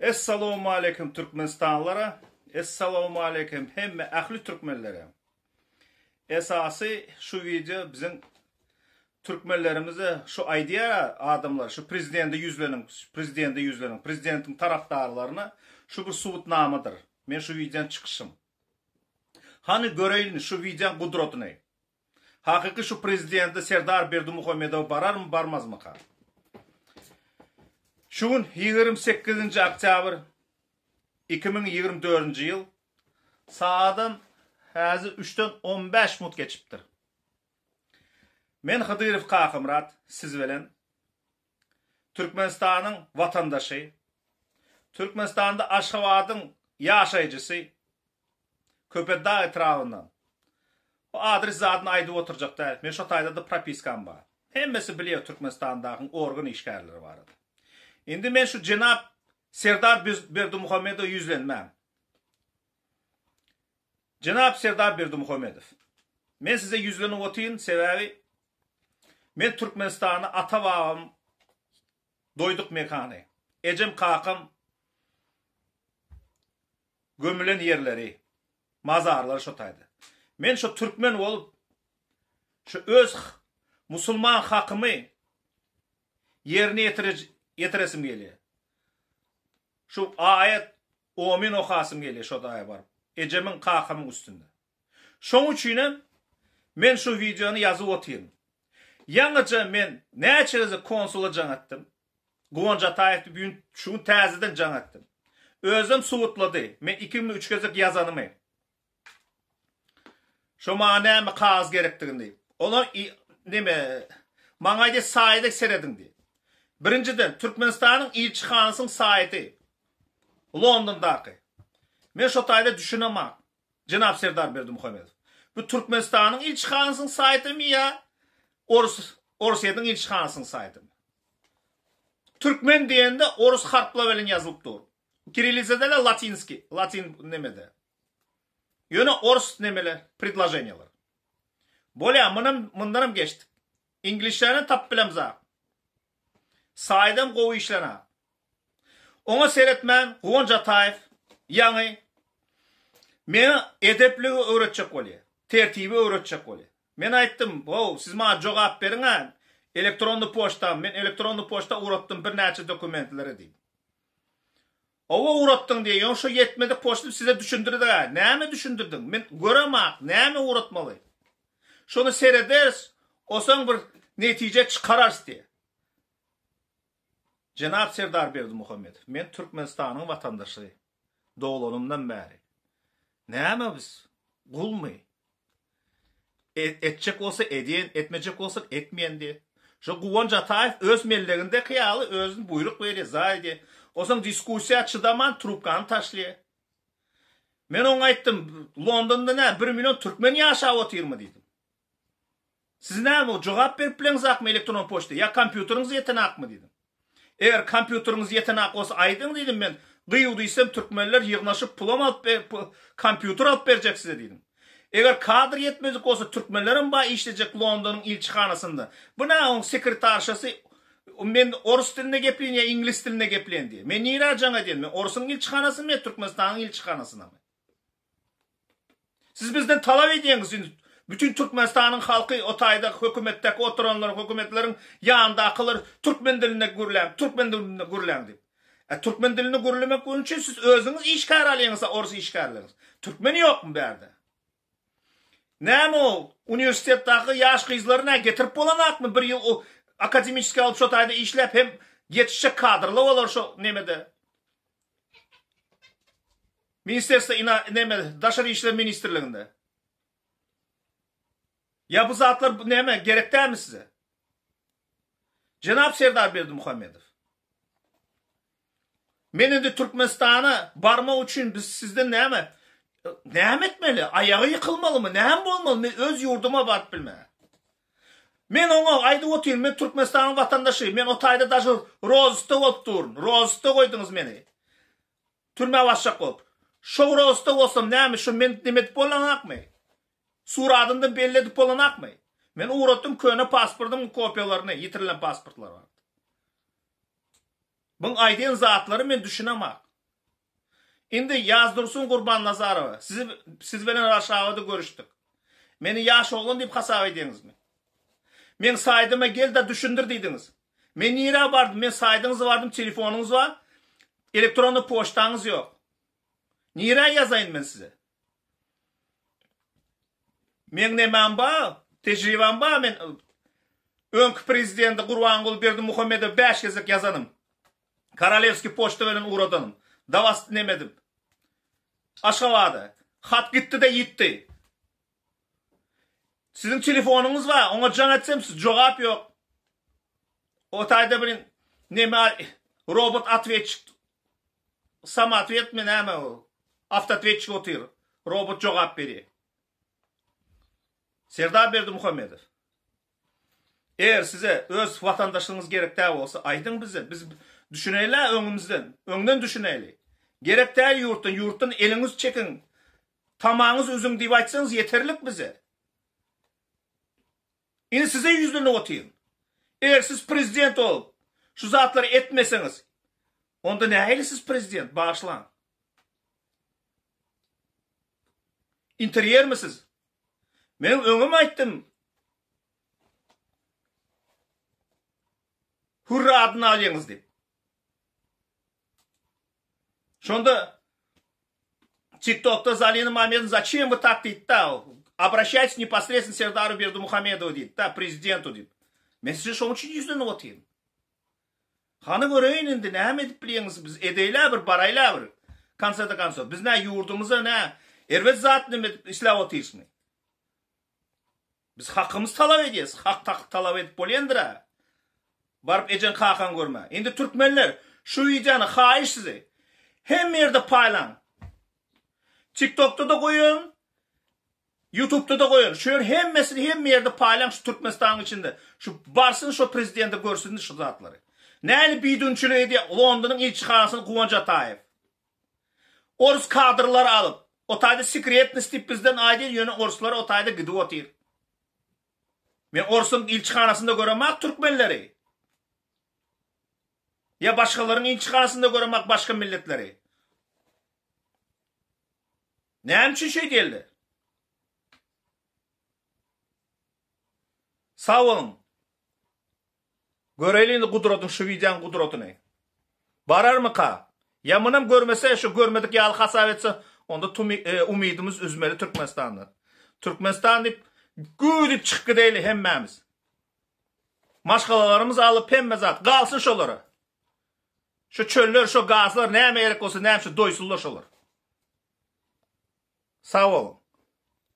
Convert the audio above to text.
Essalawmaleýkim Türkmenistanlylara, Essalawmaleýkim hemme ähli türkmenlere. Esasy şu wideo biziň türkmenlerimize şu aýdýar adamlar şu prezidende ýüzleniň, prezidende ýüzleniň, prezidentiň tarapdarlaryna şu bir subutnamadyr. Men şu wideony çykyşym. Hany göreýin şu wideoň gudratyny. Hakyky şu prezidenti Serdar Berdimuhamedow bararmy barmazmyka? Şu gün 28-nji oktýabr 2024-nji ýyl sagadam häzir üçden 15 minut geçipdir. Men Hydyrow Kakamyrat siz bilen Türkmenistanyň watandaşy, Türkmenistanda Aşgabadyň ýaşaýjysy Köpetdag etrabyndan. Bu adres zadyny aýdyp oturjak däl. Men şo taýda-da propiskam bar. Hemmesi bilýär Türkmenistandakyň organ işgärleri barada. Indi men şu jenap Serdar Berdimuhamedowa ýüzlenmäm. Jenap Serdar Berdimuhamedow, men size ýüzlenip otyryn, sebäbi men Türkmenistanda ata-babam doýduk mekany. Ejem kakam gömülen ýerleri, mazarlary şo taýda. Men şo türkmen bolup, şu öz musulman hakymy ýerine ýetiresim gelýär. Şu aýat omin okasym gelýär şo taýa baryp, ejemiň, kakamyň üstünde. Şoň üçinem men şu wideony ýazyp otyryn. Ýaňyja men näçe gezek konsula jaň etdim. Guwanç Ataýew bu gün şu gün täzeden jaň etdim. Özem subutlady. Men ikimi üç gezek ýazanymy. Şo maňa näme kagyz gerekdigini diýip. Olar neme maňa aýdýar saýda serediň diýip. Birinjiden Türkmenistanyň ilçihanasynyň saýty Londondaky. Men şo taýda düşünemok. Jenap Serdar Berdimuhamedow. Bu Türkmenistanyň ilçihanasynyň saýtymy ýa Orus Orsýetiň ilçihanasynyň saýtymy? Türkmen diýende orus harplar bilen ýazylyp dur. Kirillizada da latinskiý, latin nemede. Ýöne orus nemeler, predloženiýalar. Bolýa, munam mundanam geçdik. Iňlisçäni tapyp bilemzak. Saýdam gowy işlenak. Oňa seretmän Guwanç Ataýew ýaňy meňe edepligi öwretjek bolýar. Tertibi öwretjek bolýar. Men aýtdym, How, siz maňa jogap beriň-ä, elektronny poçta, men elektronny poçta ugratdym birnäçe dokumentleri diýip. Hawa ugratdyň diýýär, ýöne şo ýetmedik poçta size düşündirdik-ä. Näme düşündirdiň? Men göremak, näme ugratmaly? Şony serederis, osaň bir netije çykararys diýýär. Jenap Serdar Berdimuhamedow, men Türkmenistanyň watandaşy, doglanymdan bäri. Näme biz, gulmy? Etjek bolsa edýän, etmejek bolsa etmeýän diýe. Şo Guwanç Ataýew öz mellegindeki ýaly özüni buýruk berýär, zaý diýe. Onsoň diskussiýa çydaman trubkany taşlaýar. Men oňa aýtdym, Londonda nä bir million türkmen ýaşap otyrmy diýdim. Siz näme jogap berip bileňizakmy elektron poçta ýa kompýuteriňiz ýetenakmy diýdim. Eger kompýuteriňiz ýetenak bolsa aýdyň diýdim men gyýw diýsem türkmenler ýygnaşyp pulam alyp kompýuter alyp berjek size diýdim. Eger kadr ýetmedik bolsa türkmenlerem bar işlejek Londonyň ilçihanasynda. Bu nä oň sekretarşasy men orus dilinde gepleýin ýa iňlis dilinde gepleýin diýýär. Men nirä jaň edýän men orusyň ilçihanasynymy ýa Türkmenistanyň ilçihanasynamy. Siz bizden talap edýäňiz indi bütin Türkmenistanyň halky o taýda hökümetdäki oturanlar hökümetleriň ýanyndakylar türkmen dilinde gürläň türkmen dilinde gürläň diýip. E türkmen dilinde gürlemek üçin siz özüňiz işgär alýaňyz orus işgärleriňiz. Türkmen ýokmy bärde? Näme ol uniwersitetdäki ýaş gyzlary nä getirip bolanakmy bir ýyl akademiçeskiý alyp şo taýda işläp hem ýetişjek kadrlar bolar şo nemede. Ministerstwo ina neme daşary işler ministrliginde. Ýa bu zatlar neme gerek dälmi size? Jenap Serdar Berdimuhamedow. Men indi Türkmenistana barmak üçin biz sizden näme näme etmeli? Aýaga ýykylmalymy? Näme bolmaly? Men öz ýurduma baryp bilmän. Men oňa aýdyp otyryn, men Türkmenistanyň watandaşy, men o taýda daşy rozysda bolup durun. Rozysda goýduňyz meni. Türmä basjak bolup. Şo rozysda bolsam näme, şo men neme edip bolanakmy? Suradymda belli edip bolanakmy? Men ugratdym köne pasportymyň kopiýalaryny, ýitirilen pasportlar bardy. Buň aýdýan zatlary men düşünemak. Indi Ýazdursun Gurbannazarowa, sizi siz bilen Warşawada görüşdik. Meni ýaş oglan diýip hasap edýäňizmi? Meň saýdyma gel-de düşündir diýdiňiz. Men nirä bardym? Men saýdyňyza bardym, telefonyňyz bar, elektronny poçtaňyz ýok. Nirä ýazaýyn men size? Meň nemäm bar, tejribäm bar, men öňki prezidente Gurbanguly Berdimuhamedowa bäş gezek ýazanym. Korolewskiý poçta bilen ugradanym. Dawas neme edip. Aşgabada. Hat gitdi-de ýitdi. Siziň telefonyňyz bar, oňa jaň etsem siz jogap ýok. O taýda bir neme robot otwetçik samootwetmi näme o awtootwetçik otyr. Robot jogap berýär. Serdar Berdimuhamedow. Eger size öz watandaşlygyňyz gerek däl bolsa aýdyň bize. Biz düşüneýli öňümizden. Öňden düşüneýli. Gerek däl ýurtdan, ýurtdan eliňizi çekiň. Tamaňyzy üzüň diýip aýtsaňyz ýeterlik bize. Indi size ýüzlenip otyryn. Eger siz prezident bolup, şu zatlary etmeseňiz, onda nähili siz prezident, bagyşlaň. Interýermi siz? Men öňem aýtdym. Hürri adyny alýaňyz diýip. Şonda TikTokda Zalina Mamedowna zaçem вы tak diýdi-da, obraşaýtесь neposredstweno Serdaru Berdimuhamedowa diýdi-da, prezidentu diýip. Men size şoň üçin ýüzlenip otyryn. Hany göreýin indi näme edip bilýäňiz, biz edeýlä bir, baraýla bir. Konse-de konsow, biz nä ýurdumyza nä erbet zat neme edip isläp otyrysmy? Biz hakymyzy talap edýäs, hak tak talap edip bolýandyr-a. Baryp ejeň kakaňy görmä. Indi türkmenler şu wideony haýyş size hemme ýerde paýlaň. Tiktokda-da goýun, Ýutubda-da goýun. Şu ýer hemmesini hemme ýerde paýlaň şu Türkmenistanyň içinde. Şu barsyn şo prezidente görsün şu zatlary. Näli bidünçilik edýär Londonyň ilçihanasyny Guwanç Ataýew. Orus kadrlary alyp, o taýda sekretnost diýip bizden aýdýar, ýöne oruslar o taýda gidip otyr. Men orsuň ilçihanasynda göremak türkmenleri. Ýa başgalaryň ilçihanasynda göremak başga milletleri. Näme üçin şeýdýärler? Sag boluň. Göreýli indi gudratyny şu wideoň gudratyny. Bararmyka? Ýa munam görmese şu görmedik ýaly hasap etse onda tumi umydymyz üzmeli Türkmenistandan. Türkmenistan diýip gü diýip çykyp gideýli hemmämiz. Maşgalalarymyz alyp hemme zat galsyn şolara. Şu çöller şo gazlar näme gerek bolsa näme şu doýsunlar şolar. Sag boluň.